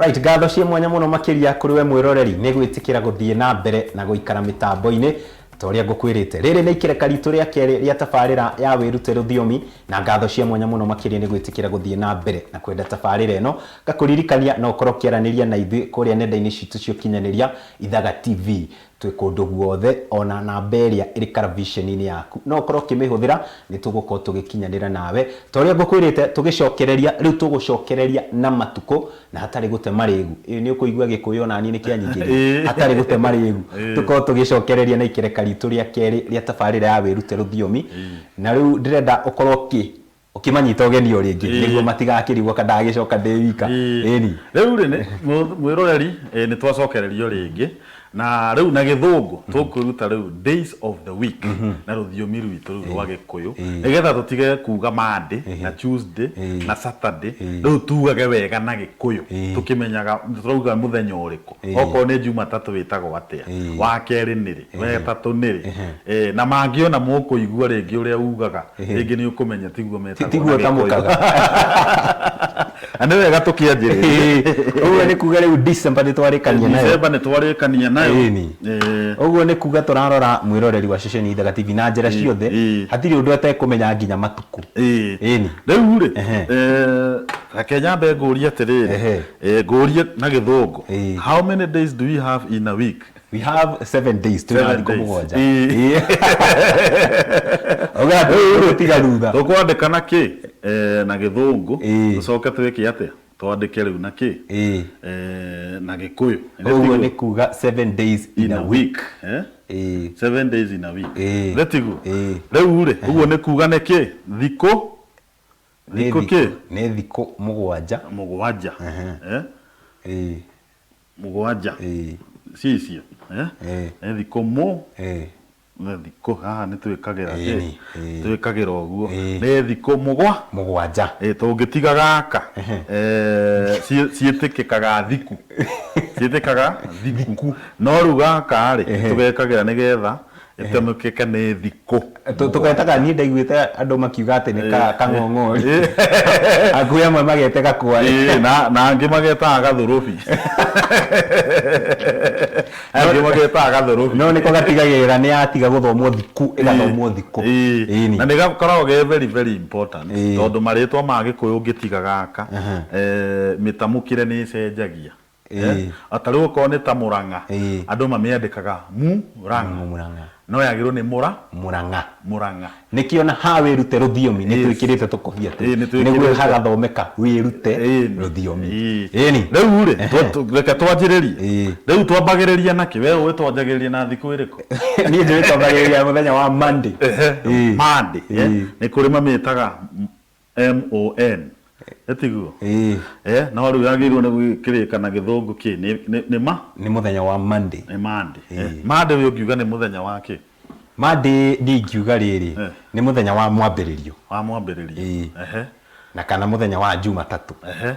Right, ngatho cia mwanya mũno makĩria kũrĩ we mwĩroreri nĩ gwĩtĩkĩra gũthiĩ na mbere na gũikara mĩtambo-inĩ ta ũrĩa ngũkwĩrĩte. Rĩrĩ nĩ ikereka ritũ rĩa kerĩ rĩa tabarĩra ya wĩrute rũthiomi na ngatho cia mwanya mũno makĩria nĩ gwĩtĩkĩra gũthiĩ na mbere na kwenda tabarĩra ĩno. Ngakũririkania no ũkorwo ũkĩaranĩria na ithuĩ kũrĩa nenda-inĩ citũ cia ũkinyanĩria Ithaga TV. Twĩ kũndũ guothe ona namba ĩrĩa ĩrĩ karaviceni-inĩ yaku no ũkorwo ũkĩmĩhũthĩra, nĩ tũgũkorwo tũgĩkinyanĩra nawe. Ta ũrĩa ngũkwĩrĩte tũgĩcokereria, rĩu tũgũcokereria na matukũ na hatarĩ gũte marĩgu. Ĩ nĩ ũkũigua Gĩkũyũ onaniĩ nĩ kĩanyingĩrire, hatarĩ gũte marĩgu. Tũkorwo tũgĩcokereria na ikereka ritũ rĩa kerĩ rĩa tabarĩra ya wĩrute rũthiomi. Na rĩu ndĩrenda ũkorwo ũkĩ ũkĩmanyita ũgeni o rĩngĩ nĩguo matigakĩrigwo kana ndagĩcoka ndĩ wika. Ĩni. Rĩu rĩ, mwĩroreri, nĩ twacokererio rĩngĩ na rĩu na gĩthũngũ tũkwĩruta rĩu days of the week na rũthiomi rwitũ rĩu rwa gĩkũyũ nĩgetha tũtige kuga Monday na Tuesday na Saturday, rĩu tugage wega na gĩkũyũ tũkĩmenyaga tũrauga mũthenya ũrĩkũ. Okorwo nĩ Jumatatũ wĩtagwo atĩa, wa kerĩ nĩrĩ, wetatũ nĩrĩ. Na mangĩona mũkũigua rĩngĩ ũrĩa ugaga rĩngĩ nĩ ũkũmenya tiguo metagwo Tiguo na Gĩkũyũ. ũtamũkaga. Na nĩ wega tũkĩanjĩrĩrie. Ũguo nĩ kuga rĩu December nĩ twarĩkania nayo. December nĩ twarĩkania nayo. Ĩni. Ũguo nĩ kuga tũrarora mwĩroreri wa ceceni Ithaga TV na njĩra ciothe hatirĩ ũndũ atekũmenya nginya matukũ. Ĩni. Rĩu rĩ, reke nyambe ngũrie atĩrĩrĩ, ngũrie na gĩthũngũ. How many days do we have in a week? We have 7 days, twĩna Seven thikũ days. 7. Ũga tũgũtiga thutha. Tũkwandĩka na kĩ? Na gĩthũngũ. Tũcoke twĩke atĩa? Twandĩke rĩu na kĩ? Na gĩkũyũ. Ũguo nĩ kuga 7 days in a week. Eh? Ĩĩ. 7 days in a week. Ĩĩ. Gĩtiguo? Ĩĩ. Rĩu rĩ, ũguo nĩ kuga nĩ kĩ? Thikũ Nĩ thikũ kĩ? Nĩ thikũ 7. 7. Eh? Ĩĩ. 7. Ĩĩ. Cicio. Eh? Ĩĩ. Nĩ thikũ mũ Ĩĩ. Nĩ thikũ haha nĩ twĩkagĩra kĩ? Ĩni, ĩĩ. Twĩkagĩra ũguo. Ĩĩ. Nĩ thikũ 7. Ĩ tũngĩtiga gaka ciĩtĩkĩkaga thiku, ciĩtĩkaga thiku, no rĩu gaka rĩ, tũgekagĩra nĩgetha ĩtamũkĩke nĩ thikũ. Tũgetaga, niĩ ndaiguĩte andũ makiuga atĩ nĩ kang'ong'ori, hakuhĩ amwe magete gakware. Ĩĩ, na angĩ magetaga gathũrũbi, angĩ magetaga gathũrũbi. No nĩko gatigagĩrĩra nĩ yatiga gũthomwo thiku ĩgathomwo thikũ. Ĩni. Na nĩ gakoragwo ge very very important tondũ marĩtwa ma gĩkũyũ ũngĩtiga gaka, mĩtamũkĩre nĩ ĩcenjagia. Ta rĩu okorwo nĩ ta Mũrang'a, andũ mamĩandĩkaga Murang'a. Murang'a. No yagĩrĩirwo nĩ Mũra Mũrang'a. Mũrang'a. Nĩkĩo na ha wĩrute rũthiomi nĩ twĩkĩrĩte tũkobia tu Ĩĩ, nĩ twĩkĩrĩte. Nĩguo hagathomeka wĩrute rũthiomi. Ĩni. Rĩu rĩ, reke twanjĩrĩrie. Rĩu twambagĩrĩria nakĩ? We ũĩ twanjagĩrĩria na thikũ ĩrĩkũ? Niĩ njũĩ twambagĩrĩria mũthenya wa Monday. Monday. Nĩ kũrĩ mamĩtaga MON. Ĩtiguo? Ĩĩ. No rĩu yagĩrĩirwo nĩ gũkĩrĩka na gĩthũngũ kĩ? Nĩ ma? Nĩ mũthenya wa Monday. Nĩ Monday. Monday we ũngiuga nĩ mũthenya wa kĩ? Monday niĩ ingiuga rĩrĩ, nĩ mũthenya wa mwambĩrĩrio. Wa mwambĩrĩrio. Ĩĩ. Na kana mũthenya wa Jumatatũ.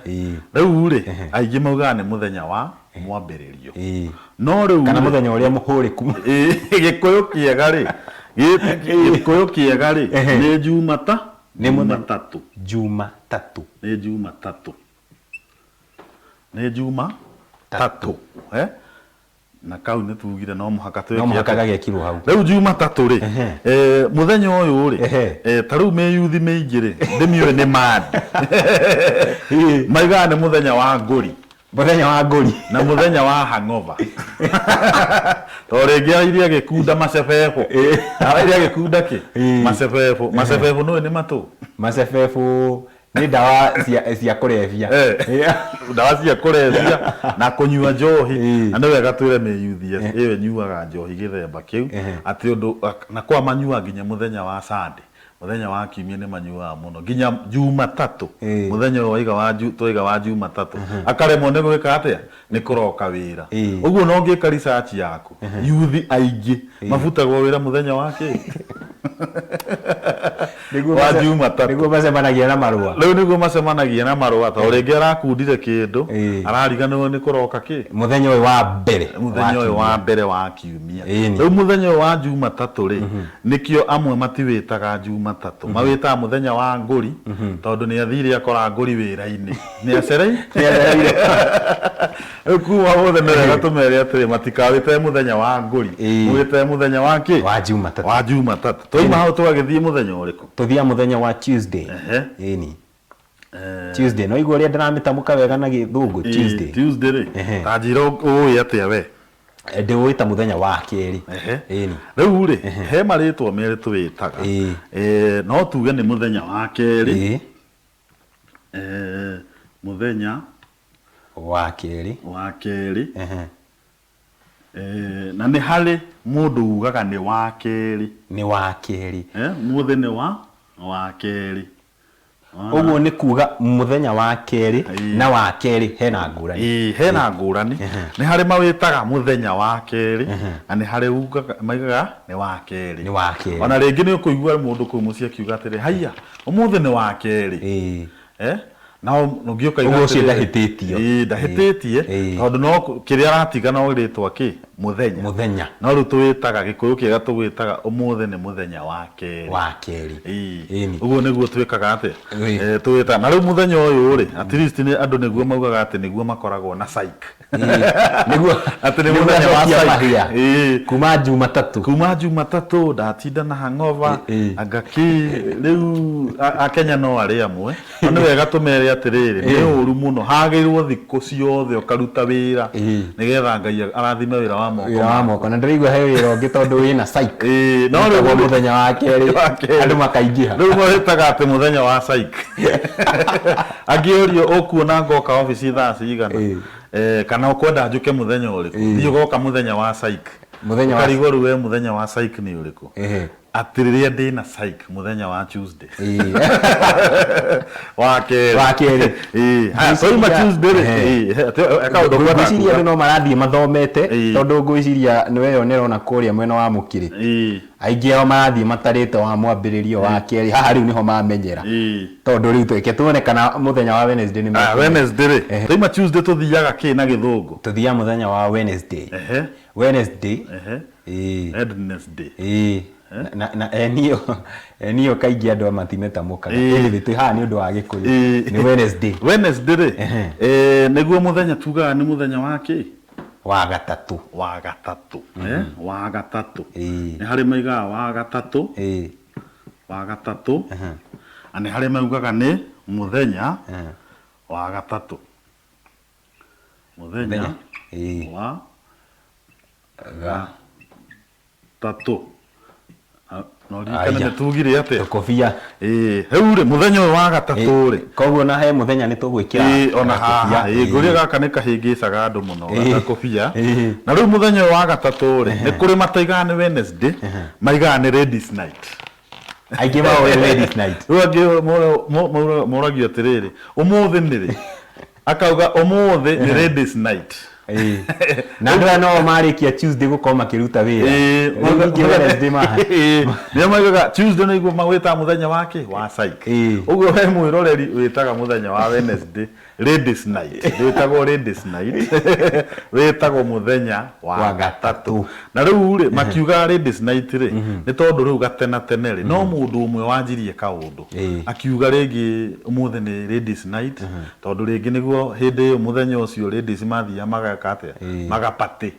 Ĩĩ. Rĩu rĩ, aingĩ maugaga nĩ mũthenya wa mwambĩrĩrio. No rĩu Kana mũthenya ũrĩa mũhũrĩku. Ĩĩ, gĩkũyũ kĩega rĩ, gĩkũyũ kĩega rĩ, nĩ Jumata, Nĩ mũthenya Jumatatũ. Jumatatũ. Nĩ Jumatatũ. Nĩ Jumatatũ. Eh? Na kau nĩ tugire no mũhaka twĩke No mũhaka atĩa? gagekirwo hau. Rĩu Jumatatũ rĩ, mũthenya ũyũ rĩ, ta rĩu mĩyuthi mĩingĩ rĩ, ndĩmĩũĩ nĩ Monday. Maigaga nĩ mũthenya wa ngũri. Mũthenya wa ngũri. Na mũthenya wa hangover. Tondũ rĩngĩ araire agĩkunda macebebo. Araire agĩkunda kĩ? Macebebo. Macebebo nĩũĩ nĩ matũ? Macebebo nĩ ndawa cia kũrebia. Ndawa cia kũrebia na kũnyua njohi. Na nĩ wega twĩre mĩyuthi ĩyo ĩnyuaga njohi gĩthemba kĩu atĩ ũndũ, na kwa manyuaga nginya mũthenya wa Sunday. Mũthenya wa Kiumia nĩ manyuaga mũno nginya Jumatatũ. Mũthenya ũyũ waiga wa twaiga wa Jumatatũ akaremwo nĩ gwĩka atĩa? Nĩ kũroka wĩra. Ũguo ona ũngĩka research yaku, yuthi aingĩ mabutagwo wĩra mũthenya wa kĩ? Nĩguo Wa Jumatatũ. Nĩguo macemanagia na marũa. Rĩu nĩguo macemanagia na marũa, tondũ rĩngĩ arakundire kĩndũ, arariganĩrwo nĩ kũroka kĩ Mũthenya ũyũ wa mbere. Mũthenya ũyũ wa mbere wa kiumia. Ĩni. Rĩu mũthenya ũyũ wa Jumatatũ rĩ, nĩkĩo amwe matiwĩtaga Jumatatũ, mawĩtaga mũthenya wa ngũri, tondũ nĩ athire akora ngũri wĩra-inĩ, nĩ acereire. Nĩ acereire. Rĩu kuma ũmũthĩ nĩ wega tũmere atĩrĩ, matikawĩte mũthenya wa ngũri, mwĩte mũthenya wa kĩ? Wa Jumatatũ. Wa Jumatatũ. Twaima hau tũgagĩthiĩ mũthenya ũrĩkũ? Tũthiaga mũthenya wa Tuesday. Ĩni. Tuesday, no igua ũrĩa ndĩramĩtamũka wega na Gĩthũngũ, Tuesday. Tuesday rĩ, ta njĩra ũĩ atĩa we? Ndĩũĩ ta mũthenya wa kerĩ. Ĩni. Rĩu rĩ, he marĩtwa merĩ tũwĩtaga. No tuge nĩ mũthenya wa kerĩ. Mũthenya wa kerĩ. Wa kerĩ. Na nĩ harĩ mũndũ ugaga nĩ wa kerĩ. Nĩ wa kerĩ. Mũthĩ nĩ wa kerĩ. Ũguo nĩ kuga mũthenya wa kerĩ na wa kerĩ hena ngũrani. Ĩĩ, hena ngũrani. Nĩ harĩ mawĩtaga mũthenya wa kerĩ, na nĩ harĩ ugaga, maigaga nĩ wa kerĩ. Nĩ wa kerĩ. Ona rĩngĩ nĩ ũkũigua mũndũ kũu mũciĩ akiuga atĩrĩ, haiya, ũmũthĩ nĩ wa kerĩ. Na ũngĩ ũkaiga Ũguo ũcio atĩrĩrĩ, ndahĩtĩtio. Ĩĩ, ndahĩtĩtie, tondũ no kĩrĩa aratiga no rĩtwa kĩ? Mũthenya. Mũthenya. No rĩu tũwĩtaga, Gĩkũyũ kĩega tũwĩtaga ũmũthĩ nĩ mũthenya wa kerĩ. Wa kerĩ. Ĩĩ. Ĩni. Ũguo nĩguo twĩkaga atĩa? Tũwĩtaga. Na rĩu mũthenya ũyũ rĩ, at least nĩ andũ nĩguo maugaga atĩ nĩguo makoragwo na psych. Nĩguo Atĩ nĩ mũthenya wa acokia psych. mahia. Kuma Jumatatũ. Kuma Jumatatũ ndatinda na hangover, anga kĩ, rĩu Akenya no arĩ amwe. No nĩ wega tũmere atĩrĩrĩ, nĩ ũru mũno, hagĩrĩirwo thikũ ciothe ũkaruta wĩra, nĩgetha Ngai arathime wĩra wa moko. Wĩra wa moko. Na ndĩraigua he wĩra ũngĩ tondũ wĩna psych. No rĩu Wĩtagwo mũthenya wa kerĩ, Wa kerĩ. andũ makaingĩha. Rĩu mawĩtaga atĩ mũthenya wa psych. Angĩũrio ũkuona ngoka obici thaa cigana, kana ũkwenda njũke mũthenya ũrĩkũ, thiĩ ũgoka mũthenya wa psych. Mũthenya wa Ũkarigwo rĩu we mũthenya wa psych nĩ ũrĩkũ? Atĩ rĩrĩa ndĩna psych mũthenya wa Tuesday. Wa kerĩ. Wa kerĩ. Haya, twauma Tuesday rĩ, he kaũndũ ngwenda Ngwĩciria kuga. andũ no marathiĩ mathomete, tondũ ngwĩciria nĩ weyonera ona kũrĩa mwena wa Mũkĩrĩ. Aingĩ ao marathiĩ matarĩte wa mwambĩrĩrio wa kerĩ, haha rĩu nĩho mamenyera. Tondũ rĩu tweke tuone kana mũthenya wa Wednesday nĩ mekũmenya. Wednesday rĩ, twauma Tuesday tũthiaga kĩ na Gĩthũngũ? Tũthiaga mũthenya wa Wednesday. Wednesday. Wednesday. Na enio kaingĩ andũ matimetamũkaga. Anyway, twĩ haha nĩ ũndũ wa Gĩkũyũ. Nĩ Wednesday. Wednesday rĩ, nĩguo mũthenya tugaga nĩ mũthenya wa kĩ? Wa gatatũ. Wa gatatũ. Wa gatatũ. Nĩ harĩ maigaga wa gatatũ. Wa gatatũ. Na nĩ harĩ maugaga nĩ mũthenya wa gatatũ. Mũthenya wa gatatũ. No ririkane nĩ tugire atĩa? Tũkobia. Rĩu rĩ, mũthenya ũyũ wa gatatũ rĩ. Koguo na he mũthenya nĩ tũgwĩkĩra Ona gakobia. haha, ngũria gaka nĩ kahĩngĩcaga andũ mũno, gakobia. Na rĩu mũthenya ũyũ wa gatatũ rĩ, nĩ kũrĩ mataigaga nĩ Wednesday, maigaga nĩ Ladies Night. Aingĩ maoĩ Ladies Night. Rĩu angĩ moragio atĩrĩrĩ, ũmũthĩ nĩ rĩ? Akauga ũmũthĩ nĩ Ladies Night. Na andũ aya no marĩkia Tuesday gũkorwo makĩruta wĩra. Rĩu ningĩ Wednesday maha. Nĩo maugaga Tuesday nĩguo mawĩtaga mũthenya wa kĩ? Wa psych. Ũguo we mwĩroreri wĩtaga mũthenya wa Wednesday Ladies Night. Wĩtagwo Ladies Night. Wĩtagwo mũthenya wa Wa gatatũ. Na rĩu rĩ, makiuga Ladies Night rĩ, nĩ tondũ rĩu gatena tene rĩ, no mũndũ ũmwe wanjirie kaũndũ. Akiuga rĩngĩ ũmũthĩ nĩ Ladies Night, tondũ rĩngĩ nĩguo hĩndĩ ĩyo mũthenya ũcio ladies mathiaga mageka atĩa? Magapatĩ.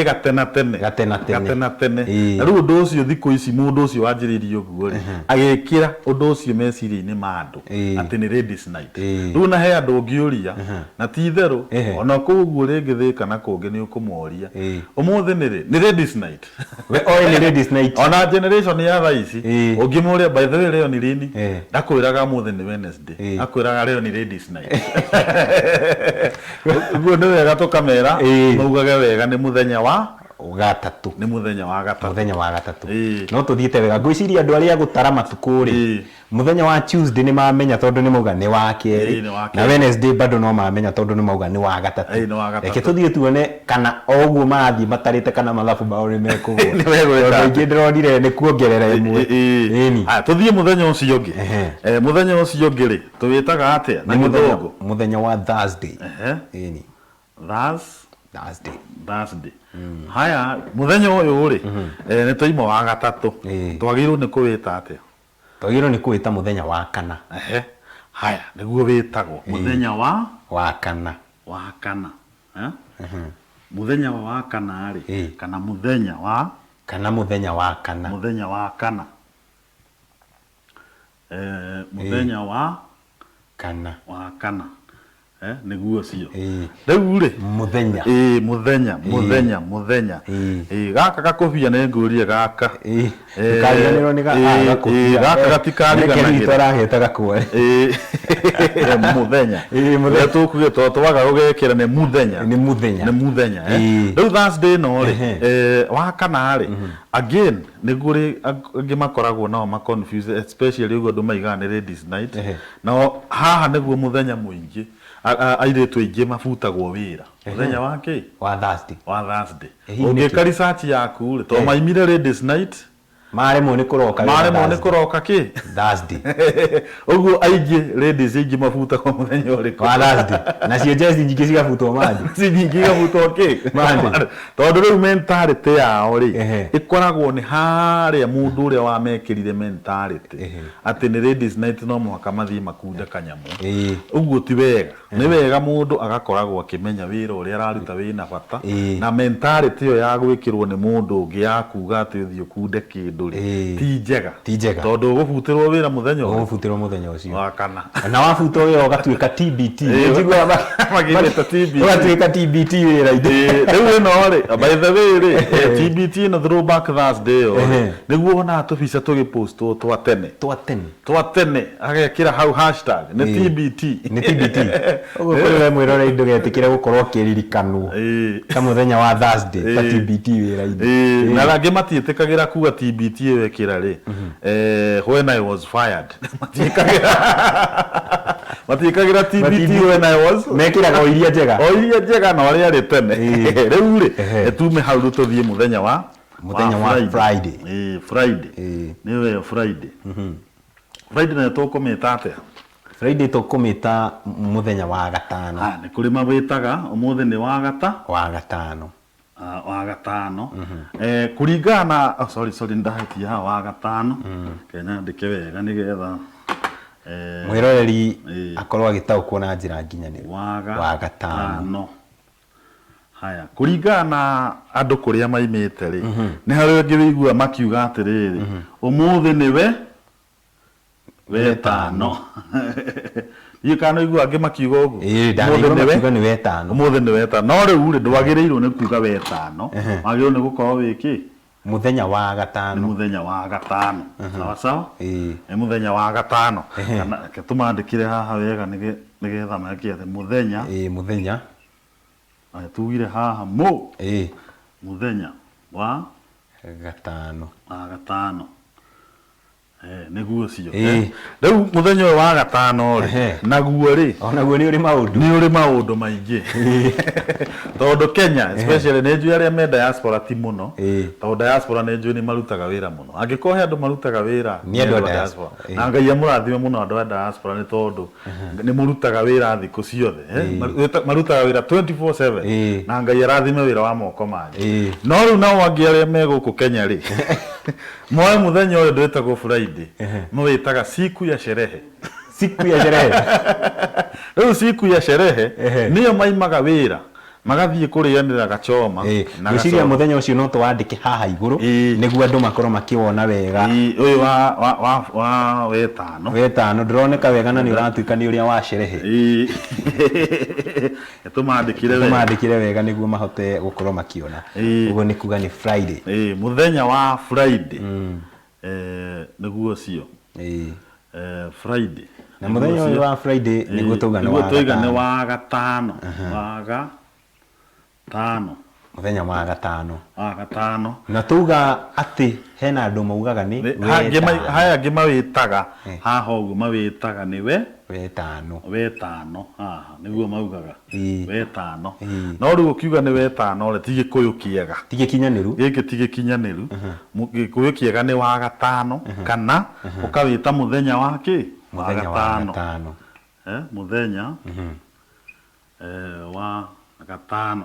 Gatena tene. Gatena tene. Gatena tene. Na rĩu ũndũ ũcio thikũ ici mũndũ ũcio wanjĩrĩirie ũguo rĩ, agĩkĩra ũndũ ũcio meciria-inĩ ma andũ atĩ nĩ Ladies Night. Rĩu na he andũ ũngĩũria, na ti itherũ, ona kũu ũguo rĩngĩ Thĩka na kũngĩ nĩ ũkũmoria. Ũmũthĩ nĩ rĩ? Nĩ Ladies Night. We oĩ nĩ Ladies Night. Ona generation ya thaa ici, ũngĩmũria, by the way leo ni lini? Ndakwĩraga ũmũthĩ nĩ Wednesday. Akwĩraga leo ni Ladies Night. Ũguo nĩ wega tũkamera, maugage wega nĩ mũthenya wa Gatatũ. Nĩ mũthenya wa gatatũ. Mũthenya wa gatatũ. Ĩĩ. No tũthiĩte wega. Ngwĩciria andũ arĩa a gũtara matukũ rĩ, mũthenya wa Tuesday nĩ mamenya tondũ nĩ mauga nĩ wa kerĩ. Ĩĩ, nĩ wa Na kerĩ. Wednesday bado no mamenya tondũ nĩ mauga nĩ wa gatatũ. Ĩĩ, nĩ wa gatatũ. Reke tũthiĩ tuone kana o ũguo marathiĩ matarĩte kana mathabu mao nĩ mekũgũa. Nĩ megwĩka. Tondũ aingĩ ndĩronire nĩ kuongerera ĩmwe. Ĩni. Aya, tũthiĩ mũthenya ũcio ũngĩ. Ehe. Mũthenya ũcio ũngĩ rĩ, tũwĩtaga atĩa na Nĩ mũthenya, gĩthũngũ? mũthenya wa Thursday. Ehe. Ĩni. Thursday. Thursday. Haya, mũthenya ũyũ rĩ, nĩ twaima wa gatatũ. Twagĩrĩirwo nĩ kũwĩta atĩa? Twagĩrĩirwo nĩ kũwĩta mũthenya wa kana. Ehe. Haya, nĩguo wĩtagwo mũthenya wa Wa kana. Wa kana. Mũthenya wa kana rĩ, kana mũthenya wa Kana mũthenya wa kana. Mũthenya wa kana. Mũthenya wa Kana. Wa kana. Nĩguo ũcio. Rĩu rĩ, Mũthenya. Mũthenya, mũthenya, mũthenya. Gaka gakũbia nĩ ngũrie gaka. Ndũkariganĩrwo nĩ gakũbia. Gaka gatikariganagĩra. Reke arahete gakuoe. Mũthenya. Mũthenya. Ũrĩa tũkuge to twaga gũgekĩra nĩ mũthenya. Nĩ mũthenya. Nĩ mũthenya. Rĩu Thursday ĩno rĩ, wa kana rĩ, again nĩ kũrĩ angĩ makoragwo nao ma confuse, especially ũguo andũ maigaga nĩ ladies night. Nao haha nĩguo mũthenya mũingĩ airĩtu aingĩ mabutagwo wĩra. Mũthenya wa kĩ? Wa Thursday. Wa Thursday. Hihi nĩkĩ? Ũngĩka research yaku rĩ, to maimire ladies night, Maremwo nĩ kũroka wĩra maremwo nĩ Thursday. kũroka kĩ? Thursday. Ũguo aingĩ ladies aingĩ mabutagwo mũthenya ũrĩkũ? Wa Thursday. Nacio jezi nyingĩ cigabutwo Monday. Ci nyingĩ igabutwo kĩ? Monday. Tondũ rĩu mentality yao rĩ, ĩkoragwo nĩ harĩa mũndũ ũrĩa wamekĩrire mentality. Atĩ nĩ ladies night no mũhaka mathiĩ makunde kanyamũ. Ũguo ti wega. Nĩ wega mũndũ agakoragwo akĩmenya wĩra ũrĩa araruta wĩna bata. Na mentality ĩyo ya gwĩkĩrwo nĩ mũndũ ũngĩ ya kuga atĩ ũthiĩ ũkunde kĩndũ rĩ, ti njega. Ti njega. Tondũ ũgũbutĩrwo wĩra mũthenya ũrĩkũ? Ũgũbutĩrwo mũthenya ũcio. Wa kana. Na wabutwo wĩra ũgatuĩka TBT. Njiguaga Makĩmĩta TBT. Ũgatuĩka TBT wĩra-inĩ. Rĩu ĩno rĩ, by the way rĩ, TBT ĩno throwback Thursday ĩyo rĩ, nĩguo wonaga tũbica tũgĩpostwo twa tene. Twa tene. Twa tene, agekĩra hau hashtag, nĩ TBT. Nĩ TBT. Ũguo kũrĩ we mwĩroreri ndũgetĩkĩre gũkorwo ũkĩririkanwo ta mũthenya wa Thursday, ta TBT wĩra-inĩ. Na angĩ matiĩtĩkagĩra kuga TBT ĩyo ĩkĩra rĩ, when I was fired. Matiĩkagĩra. Matiĩkagĩra TBT when I was. Mekĩraga o iria njega. O iria njega na ũrĩa arĩ tene. Rĩu rĩ, tume hau rĩu tũthiĩ mũthenya wa Mũthenya wa Friday. Friday. Nĩyo ĩyo Friday. Friday nayo tũkũmĩta atĩa? Friday tũkũmĩta mũthenya wa gatano. Nĩ kũrĩ mawĩtaga, ũmũthĩ nĩ wa gata. Wa gatano. Wa gatano. Kũringana na, oh, sorry, sorry, ndahĩtia haha wa gatano. Reke nyandĩke wega nĩgetha, Mwĩroreri akorwo agĩtaũkwo na njĩra nginyanĩru. Wa Wa gatano. gatano. Haya, kũringana na andũ kũrĩa maimĩte rĩ, nĩ harĩ angĩ wĩiguaga makiuga atĩrĩrĩ, ũmũthĩ nĩwe wetano. Ndiũĩ kana nĩũiguaga angĩ makiuga ũguo. Ndanaigua Ũmũthĩ nĩwe makiuga nĩ wetano. Ũmũthĩ nĩ wetano. No rĩu rĩ, ndwagĩrĩirwo nĩ kuga wetano. Wagĩrĩirwo nĩ gũkorwo wĩ kĩ? Mũthenya wa gatano. Nĩ mũthenya wa gatano. Sawa sawa? Nĩ mũthenya wa gatano. Kana reke tũmandĩkĩre haha wega nĩgetha meke atĩ mũthenya. Mũthenya. Aya, tugire haha mũ. Mũthenya wa Gatano. Wa gatano. Nĩguo ũcio. Rĩu mũthenya ũyũ wa gatano rĩ, naguo rĩ, Onaguo nĩ ũrĩ maũndũ. Nĩ ũrĩ maũndũ maingĩ. Tondũ Kenya, especially nĩ njũĩ arĩa me diaspora ti mũno. Tondũ diaspora nĩ njũĩ nĩ marutaga wĩra mũno. Angĩkorwo he andũ marutaga wĩra, Nĩ andũ a nĩ andũ a diaspora. diaspora. Na Ngai amũrathime mũno andũ a diaspora nĩ tondũ nĩ mũrutaga wĩra thikũ ciothe. Marutaga wĩra 24/7. Na Ngai arathime wĩra wa moko manyu. No rĩu nao angĩ arĩa me gũkũ Kenya rĩ, moe mũthenya ũyũ ndwĩtagwo Friday, mawĩtaga siku ya sherehe. Siku ya sherehe. Rĩu siku ya sherehe, nĩyo maimaga wĩra, magathiĩ kũrĩanĩra gachoma na Ngwĩciria gacoma. mũthenya ũcio no tũwandĩke haha igũrũ, nĩguo andũ makorwo makĩwona wega. Ũyũ wa wetano. Wetano, ndũroneka wega na nĩ ũratuĩka nĩ ũrĩa wa sherehe. Tũmandĩkĩre wega. Tũmandĩkĩre wega nĩguo mahote gũkorwo makĩona. Ũguo nĩ kuga nĩ Friday. Mũthenya wa Friday. Nĩguo ũcio. Friday. Na mũthenya ũyũ wa Friday nĩguo tauga nĩ Nĩguo wa tauga nĩ gatano. wa gatano. Wa gatano. Mũthenya wa gatano. Wa gatano. Na tuga atĩ hena andũ maugaga nĩ wetano. Haya angĩ mawĩtaga haha ũguo mawĩtaga nĩ we Wetano. Wetano haha nĩguo maugaga. Wetano. No rĩu ũkiuga nĩ wetano rĩ, ti gĩkũyũ kĩega. Ti gĩkinyanĩru. Gĩkĩ ti gĩkinyanĩru. Gĩkũyũ kĩega nĩ wa gatano kana ũkawĩta mũthenya wa kĩ? Mũthenya wa gatano. Mũthenya wa gatano.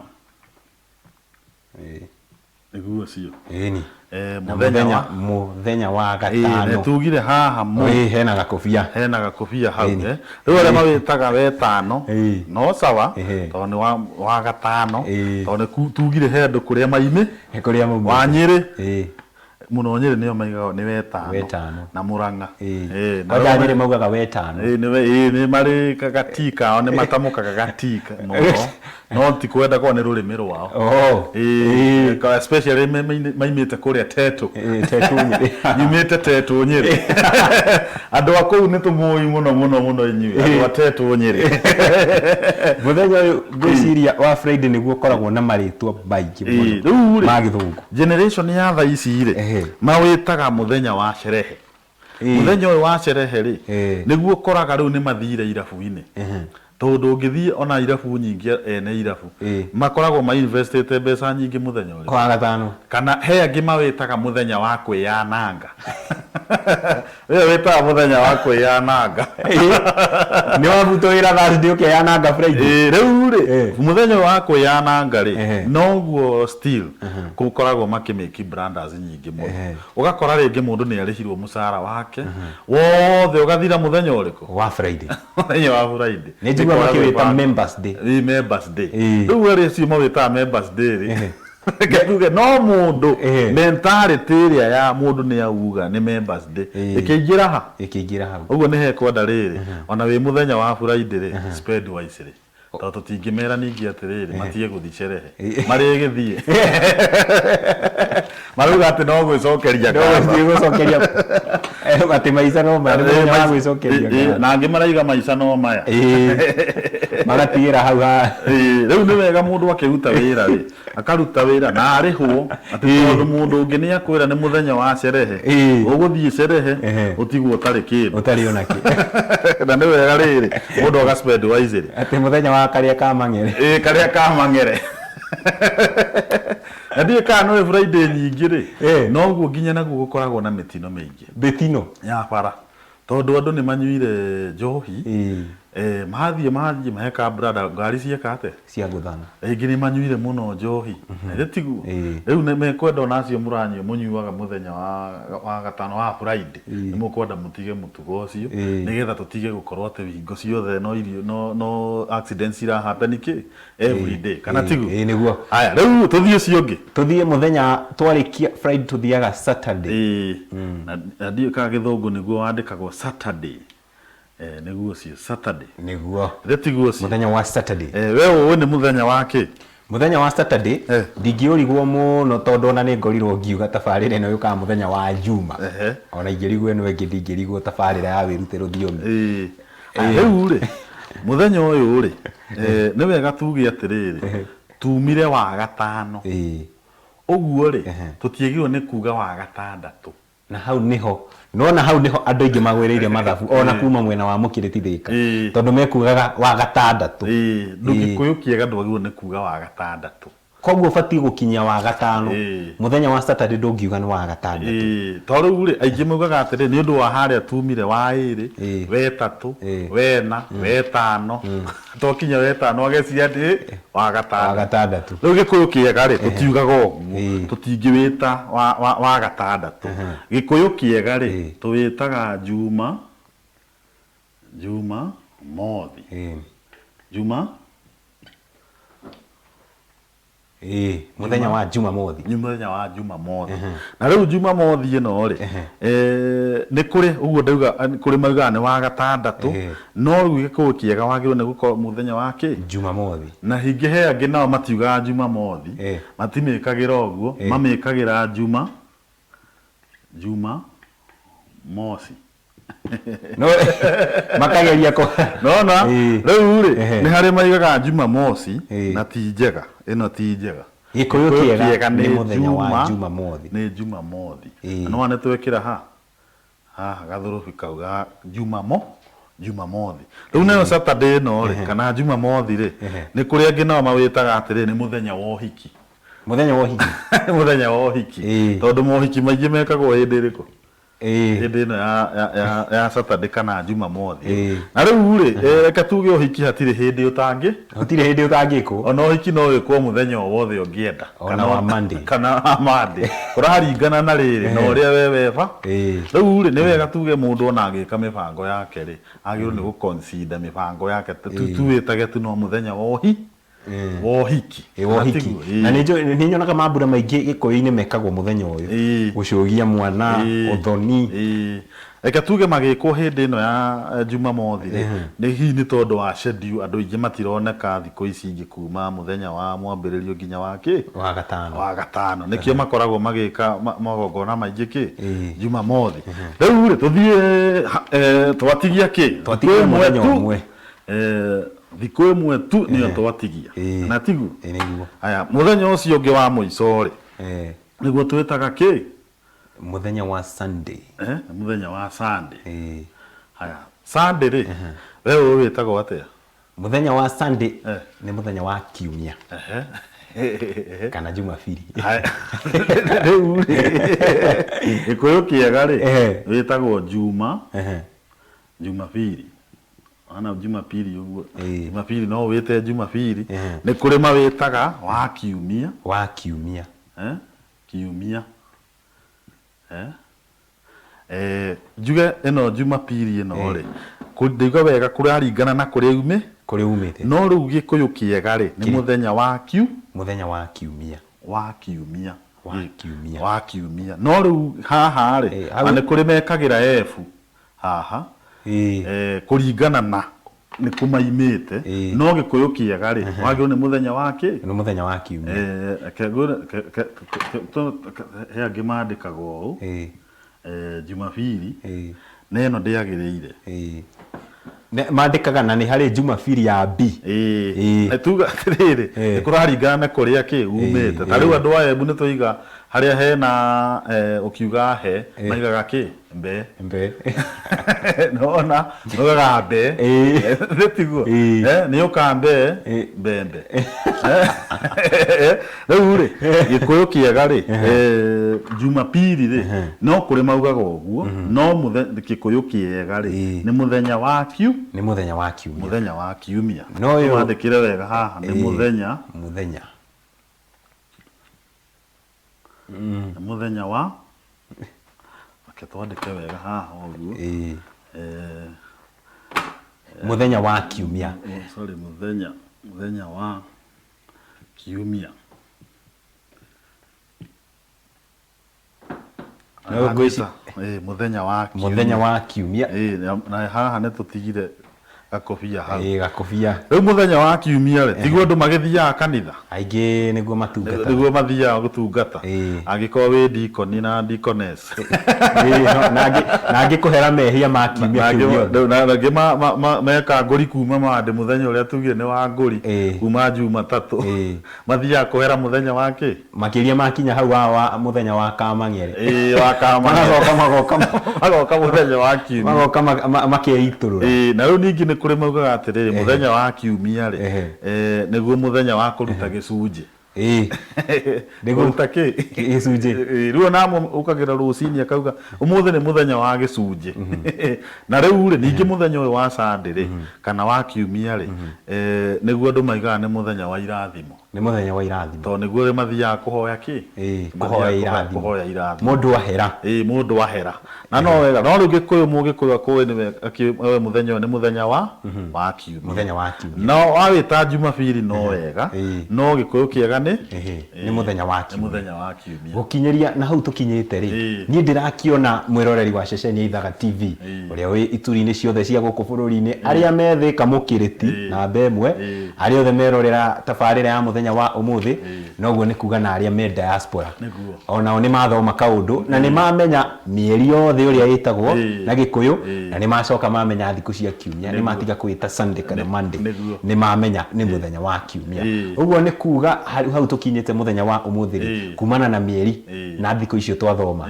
Nĩguo ũcio. Ĩni. Na mũthenya wa mũthenya wa gatano. Nĩ tugire haha mũ. Hena gakobia. Hena gakobia hau. Rĩu arĩa mawĩtaga wetano no sawa tondũ nĩ wa gatano tondũ nĩ tugire he andũ kũrĩa maimĩ. Kũrĩa maumĩte. Wa Nyĩrĩ. Mũno Nyĩrĩ nĩo maigaga nĩ wetano. Wetano. Na Mũrang'a. Kwanja Nyĩrĩ maugaga wetano. Nĩ marĩ gati kao, nĩ matamũkaga gati mũno. No ti kwenda korwo nĩ rũrĩmĩ rwao. Especially maimĩte kũrĩa Tetu. Tetu Nyĩrĩ. Nyumĩte Tetu Nyĩrĩ. Andũ a kũu nĩ tũmũĩ mũno mũno mũno inyuĩ. Andũ a Tetu Nyĩrĩ. Mũthenya ũyũ ngwĩciria wa Friday nĩguo ũkoragwo na marĩtwa maingĩ mũno. Rĩu rĩ, ma gĩthũngũ. Generation ya thaa ici rĩ, mawĩtaga mũthenya wa sherehe. Mũthenya ũyũ wa sherehe rĩ, nĩguo ũkoraga rĩu nĩ mathire irabu-inĩ. Tondũ ũngĩthiĩ ona irabu nyingĩ ene irabu, makoragwo ma investĩte mbeca nyingĩ mũthenya ũrĩkũ? Wa gatano. Kana he angĩ mawĩtaga mũthenya wa kwĩyananga. Ũyũ wĩtaga mũthenya wa kwĩyananga. Nĩ wabutwo wĩra Thursday ũkeyananga Friday. Rĩu rĩ, mũthenya wa kwĩyananga rĩ, noguo still gũkoragwo makĩmake blunders nyingĩ mũno. Ũgakora rĩngĩ mũndũ nĩ arĩhirwo mũcara wake wothe ũgathira mũthenya ũrĩkũ? Wa Friday. Mũthenya wa Friday. Nĩ njiguaga makĩwĩta Members Day. Members Day. Rĩu arĩa acio mawĩtaga Members Day rĩ, reke tuge no mũndũ mentality ĩrĩa ya mũndũ nĩ auga nĩ Members Day ĩkĩingĩra ha? Ĩkĩingĩra hau. Ũguo nĩ hekwenda rĩrĩ, ona wĩ mũthenya wa Friday rĩ, spend wisely. Tondũ tũtingĩmera ningĩ atĩrĩrĩ, matige gũthiĩ sherehe. Marĩgĩthiĩ. Marauga atĩ no gwĩcokeria No ngatho. gũthiĩ gũcokeria. Atĩ maica no maya, nĩ mũthenya wa gwĩcokeria ngatho. Na angĩ maraiga maica no maya. Magatigĩra hau ha. Rĩu nĩ wega mũndũ akĩruta wĩra rĩ, akaruta wĩra na arĩhwo, atĩ tondũ mũndũ ũngĩ nĩ akwĩra nĩ mũthenya wa sherehe. Ũgũthiĩ sherehe, ũtigwo ũtarĩ kĩndũ. Ũtarĩ ona kĩ. Na nĩ wega rĩrĩ, mũndũ aga spend wisely. Atĩ mũthenya wa karĩa ka mang'ere. Karĩa ka mang'ere. Na ndiũĩ kana nĩ Friday nyingĩ rĩ, noguo nginya naguo gũkoragwo na mĩtino mĩingĩ. Mĩtino? Ya bara. Tondũ andũ nĩ manyuire njohi, mathiĩ meheka brother, ngari cieka atĩa? Cia gũthana. Rĩngĩ nĩ manyuire mũno njohi. Na tiguo? Rĩu nĩ mekwenda ona acio mũranyua mũnyuaga mũthenya wa gatano wa Friday. Nĩ mũkwenda mũtige mũtugo ũcio, nĩgetha tũtige gũkorwo atĩ hingo ciothe no irio, no accidents ira happen kĩ? Every day. Kana tiguo? Nĩguo. Haya, rĩu tũthiĩ ũcio ũngĩ. Tũthiĩ mũthenya twarĩkia Friday tũthiaga Saturday. Na ndiũĩ kana gĩthũngũ nĩguo wandĩkagwo Saturday. Nĩguo ũcio Saturday. Nĩguo. Rĩu tiguo ũcio. Mũthenya wa Saturday. We ũĩ nĩ mũthenya wa kĩ? Mũthenya wa Saturday, ndingĩũrigwo mũno tondũ ona nĩ ngorirwo ngiuga tabarĩra ĩno yũkaga mũthenya wa Juma. Ona ingĩrigwo ĩno ĩngĩ ndingĩrigwo tabarĩra ya wĩrute rũthiomi. Rĩu rĩ, mũthenya ũyũ rĩ, nĩ wega tuge atĩrĩrĩ, tumire wa gatano. Ũguo rĩ, tũtiagĩrĩirwo nĩ kuga wa gatandatũ. Na hau nĩho, nona hau nĩho andũ aingĩ magwĩrĩire mathabu, ona kuma mwena wa Mũkĩrĩti Thĩka. Tondũ mekugaga wa gatandatũ. Gĩkũyũ kĩega ndwagĩrĩirwo nĩ kuga wa gatandatũ. Koguo ũbatiĩ gũkinyia wa gatano. Mũthenya wa Saturday ndũngiuga nĩ wa gatandatũ. To rĩu rĩ, aingĩ maugaga atĩrĩ, nĩ ũndũ wa harĩa tumire wa ĩrĩ, wetatũ, wena, wetano. Twakinya wetano ageciria atĩ wa gatandatũ. Wa gatandatũ. Rĩu Gĩkũyũ kĩega rĩ, tũtiugaga ũguo. Tũtingĩwĩta wa gatandatũ. Gĩkũyũ kĩega rĩ, tũwĩtaga Juma, Juma Mothi. Juma? Mũthenya wa Jumamothi. Nĩ mũthenya wa Jumamothi. Na rĩu Jumamothi ĩno rĩ, nĩ kũrĩ ũguo ndauga, kũrĩ maugaga nĩ wa gatandatũ, no rĩu Gĩkũyũ kĩega wagĩrĩirwo nĩ gũkorwo mũthenya wa kĩ? Jumamothi. Na hingĩ he angĩ nao matiugaga Jumamothi, matimĩkagĩra ũguo, mamĩkagĩra Juma, Juma Mosi. No, makageria kũ- Nona, rĩu rĩ, nĩ harĩ maigaga Jumamosi, na ti njega, ĩno ti njega. Gĩkũyũ kĩega nĩ mũthenya wa Jumamothi. Nĩ Jumamothi. Ĩĩ. Na nĩwona nĩtwekĩra ha haha gathũrũbi kau ga Jumamothi. Rĩu nayo Saturday ĩno rĩ, kana Jumamothi rĩ, nĩ kũrĩ angĩ nao mawĩtaga atĩrĩ nĩ mũthenya wa ũhiki. Mũthenya wa ũhiki. Mũthenya wa ũhiki. Ĩĩ. Tondũ mohiki maingĩ mekagwo hĩndĩ ĩrĩkũ? Ĩĩ. Hĩndĩ ĩno ya Saturday kana Jumamothi. Ĩĩ. Na rĩu rĩ, reke tuge ũhiki hatirĩ hĩndĩ ũtangĩ. Gũtirĩ hĩndĩ ũtangĩkwo. Ona ũhiki no wĩkwo mũthenya o wothe ũngĩenda. Ona wa Monday. Kana wa Monday. Kũraringana na rĩrĩ, na ũrĩa we weba. Ĩĩ. Rĩu rĩ, nĩ wega tuge mũndũ ona agĩka mĩbango yake rĩ, agĩrĩirwo nĩ gũ-consider mĩbango yake. Tuwĩtage tu no mũthenya wa ũhi, wa ũhiki. Ĩ, wa ũhiki. Tiguo? Ĩĩ. Na nĩ nyonaga mambura maingĩ Gĩkũyũ-inĩ mekagwo mũthenya ũyũ. Ĩĩ. Gũcũgia mwana, Ĩĩ. ũthoni. Ĩĩ. Reke tuge magĩkwo hĩndĩ ĩno ya Jumamothi rĩ, nĩ hihi nĩ tondũ wa schedule andũ aingĩ matironeka thikũ ici ingĩ kuma mũthenya wa mwambĩrĩrio nginya wa kĩ? Wa gatano. Wa gatano. Nĩkĩo makoragwo magĩka magongona maingĩ kĩ? Ĩĩ. Jumamothi. Rĩu rĩ, tũthiĩ twatigia kĩ? Twatigia Thikũ ĩmwe mũthenya tu. ũmwe. Thikũ ĩmwe tu nĩyo twatigia. Ĩĩ. Na tiguo? Ĩĩ, nĩguo. Haya, mũthenya ũcio ũngĩ wa mũico rĩ, nĩguo twĩtaga kĩ? Mũthenya wa Sunday. Mũthenya wa Sunday. Ĩĩ. Haya, Sunday rĩ, we ũĩ wĩtagwo atĩa? Mũthenya wa Sunday nĩ mũthenya wa kiumia. Kana Jumapili. Haya. Rĩu rĩ, Gĩkũyũ kĩega rĩ, wĩtagwo Juma, Jumapili. Wana Jumapili ũguo. Jumapili no wĩte Jumapili. Nĩ kũrĩ mawĩtaga wa kiumia. Wa kiumia. Kiumia. Njuge ĩno Jumapili ĩno rĩ, ndauga wega kũraringana na kũrĩa umĩ. Kũrĩa umĩte. No rĩu Gĩkũyũ kĩega rĩ, nĩ mũthenya wa kiu. Mũthenya wa kiumia. Wa kiumia. Wa kiumia. Wa kiumia. No rĩu haha rĩ, na nĩ kũrĩ mekagĩra F haha. Kũringana na nĩ kũmaimĩte. No Gĩkũyũ kĩega rĩ, wagĩrĩirwo nĩ mũthenya wa kĩ? Nĩ mũthenya wa kiumia. He angĩ mandĩkagwo ũũ. Jumapili. Na ĩno ndĩagĩrĩire. Mandĩkaga na nĩ harĩ Jumapili ya B. Ĩĩ. Tuga atĩrĩrĩ, nĩ kũraringana na kũrĩa kĩ umĩte. Ta rĩu andũ a Embu nĩ twaiga harĩa hena ũkiuga he, maigaga kĩ? Mbe. Mbe. Nona, maugaga mbe. Nĩ tiguo? Nĩ ũka mbe, mbembe. Rĩu rĩ, Gĩkũyũ kĩega rĩ, Jumapili rĩ, no kũrĩ maugaga ũguo, no Gĩkũyũ kĩega rĩ, nĩ mũthenya wa kiu. Nĩ mũthenya wa kiumia. Mũthenya wa kiumia. No ũyũ Wandĩkĩre wega haha, nĩ mũthenya. Mũthenya. Nĩ mũthenya wa Reke twandĩke wega haha ũguo. Mũthenya wa kiumia. Sorry, mũthenya wa kiumia. No ngwĩci- Mũthenya wa kiumia. Mũthenya wa kiumia. Na haha nĩ tũtigire gakobia hau. Gakobia. Rĩu mũthenya wa kiumia rĩ, tiguo andũ magĩthiaga kanitha? Aingĩ nĩguo matungataga. Nĩguo mathiaga gũtungata. Angĩkorwo wĩ deacon na deaconess. Na angĩ kũhera mehia ma kiumia kĩu gĩothe. Na angĩ meka ngũri kuma Monday, mũthenya ũrĩa tugire nĩ wa ngũri, kuma Jumatatũ. Mathiaga kũhera mũthenya wa kĩ? Makĩria makinya hau wa mũthenya wa Kamang'ere. Wa Kamang'ere. Magacoka magoka Magoka mũthenya wa kiumia. Magoka makeitũrũra. Na rĩu ningĩ nĩ kũrĩ maugaga atĩrĩrĩ, mũthenya wa kiumia rĩ, nĩguo mũthenya wa kũruta gĩcunjĩ. Nĩguo Kũruta kĩ? Gĩcunjĩ. Rĩu ona amwe ũkagĩra rũcinĩ akauga ũmũthĩ nĩ mũthenya wa gĩcunjĩ. Na rĩu rĩ, ningĩ mũthenya ũyũ wa Sunday rĩ, kana wa kiumia rĩ, nĩguo andũ maigaga nĩ mũthenya wa irathimo. Nĩ mũthenya wa irathimo. Tondũ nĩguo mathiaga kũhoya kĩ? Kũhoya Mathiaga irathimo. kũhoya irathimo. Mũndũ ahera. Mũndũ ahera. Na no wega, no rĩu Gĩkũyũ mũgĩkũyũ akũĩ nĩ wega, we mũthenya ũyũ nĩ mũthenya wa kiumia. Mũthenya wa kiumia. No wawĩta Jumapili no wega, no Gĩkũyũ kĩega nĩ? Nĩ mũthenya wa Nĩ kiumia. mũthenya wa kiumia. Gũkinyĩria na hau tũkinyĩte rĩ, niĩ ndĩrakĩona mwĩroreri wa ceceni ya Ithaga TV, ũrĩa wĩ ituri-inĩ ciothe cia gũkũ bũrũri-inĩ, arĩa me Thĩka Mũkĩrĩti, namba ĩmwe, arĩa othe merorera tabarĩra ya mũthenya mũthenya wa ũmũthĩ. Noguo nĩ kuga na arĩa me diaspora onao nĩ mathoma kaũndũ na nĩ mamenya mĩeri yothe ũrĩa ĩtagwo na Gĩkũyũ, na nĩ macoka mamenya thikũ cia kiumia, nĩ matiga kwĩta Sunday kana Monday, nĩ mamenya nĩ mũthenya wa kiumia. Ũguo nĩ kuga hau tũkinyĩte mũthenya wa ũmũthĩ rĩ, kumana na mĩeri na thikũ icio twathoma,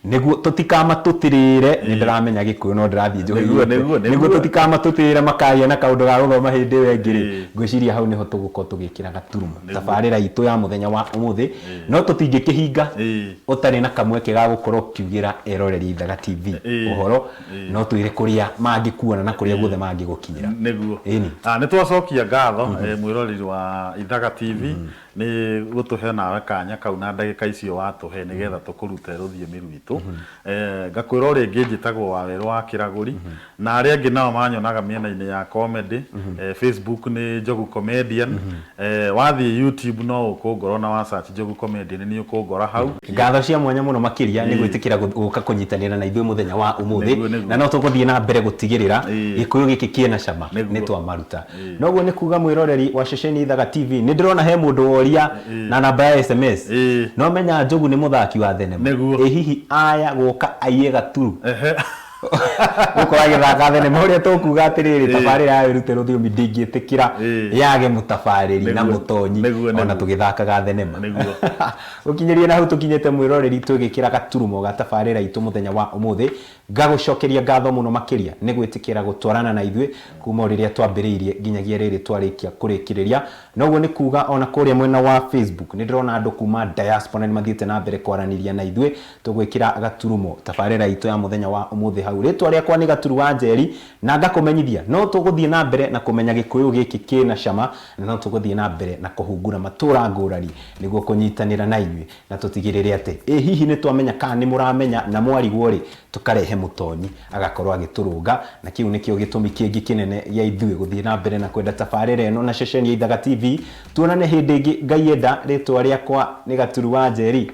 nĩguo tũtikamatũtĩrĩre, nĩ ndĩramenya Gĩkũyũ no ndĩrathiĩ njoheirie, nĩguo tũtikamatũtĩrĩre makagĩa na kaũndũ ga gũthoma hĩndĩ ĩyo ĩngĩ rĩ, ngwĩciria hau nĩho tũgũkorwo tũgĩkĩra gaturumo tabarĩra itũ ya mũthenya wa ũmũthĩ. No tũtingĩkĩhinga ũtarĩ na kamweke ga gũkorwo ũkiugĩra eroreri Ithaga TV ũhoro, no twĩre kũrĩa mangĩkuona na kũrĩa guothe mangĩgũkinyĩra. Nĩguo. Ĩni. Nĩ twacokia ngatho, mwĩroreri wa Ithaga TV, nĩ gũtũhe nawe kanya kau na ndagĩka icio watũhe nĩgetha tũkũrute rũthiomi rwitũ. Ngakwĩra o rĩngĩ njĩtagwo Wawerũ wa Kĩragũri, na arĩa angĩ nao manyonaga mĩena-inĩ ya comedy, Facebook nĩ Njogu Comedian, wathiĩ YouTube no ũkũngora, ona wa search Njogu Comedian nĩ ũkũngora hau. Ngatho cia mwanya mũno makĩria nĩ gwĩtĩkĩra gũka kũnyitanĩra na ithuĩ mũthenya wa ũmũthĩ. Na no tũgũthiĩ na mbere gũtigĩrĩra Gĩkũyũ gĩkĩ kĩna cama nĩ twamaruta. Noguo nĩ kuga mwĩroreri wa ceceni Ithaga TV, nĩ ndĩrona he mũndũ woria na namba ya SMS, no menya Njogu nĩ mũthaki wa thenema. Ĩ hihi aya gũka aiye gaturu gũkorwo agĩthaka thenema? Ũrĩa tũkuga atĩrĩrĩ, tabarĩra ya Wĩrute Rũthiomi ndĩngĩtĩkĩra yage mũtabarĩri na mũtonyi ona tũgĩthakaga thenema. Gũkinyĩria na hau tũkinyĩte, mwĩroreri, twĩgĩkĩra gaturumo ga tabarĩra itũ mũthenya wa ũmũthĩ. Ngagũcokeria ngatho mũno makĩria nĩ gwĩtĩkĩra gũtwarana na ithuĩ kuma o rĩrĩa twambĩrĩirie nginyagia rĩrĩ twarĩkia kũrĩkĩrĩria. Noguo nĩ kuga ona kũrĩa mwena wa Facebook nĩ ndĩrona andũ kuma diaspora nĩ mathiĩte na mbere kwaranĩria na ithuĩ. Tũgwĩkĩra gaturumo tabarĩra itũ ya mũthenya wa ũmũthĩ hau. Rĩtwa rĩakwa nĩ Gaturu wa Njeri, na ngakũmenyithia no tũgũthiĩ na mbere na kũmenya Gĩkũyũ gĩkĩ kĩna cama, na no tũgũthiĩ na mbere na kũhungura matũra ngũrani nĩguo kũnyitanĩra na inyuĩ na tũtigĩrĩre atĩ ĩ hihi nĩ twamenya kana nĩ mũramenya, na mwarigwo rĩ, tũkarehe mũtonyi agakorwo agĩtũrũnga. Na kĩu nĩkĩo gĩtũmi kĩngĩ kĩnene gĩa ithuĩ gũthiĩ na mbere na kwenda tabarĩra ĩno na ceceni ya Ithaga TV. Tuonane hĩndĩ ĩngĩ Ngai enda. Rĩtwa rĩakwa nĩ Gaturu wa Njeri.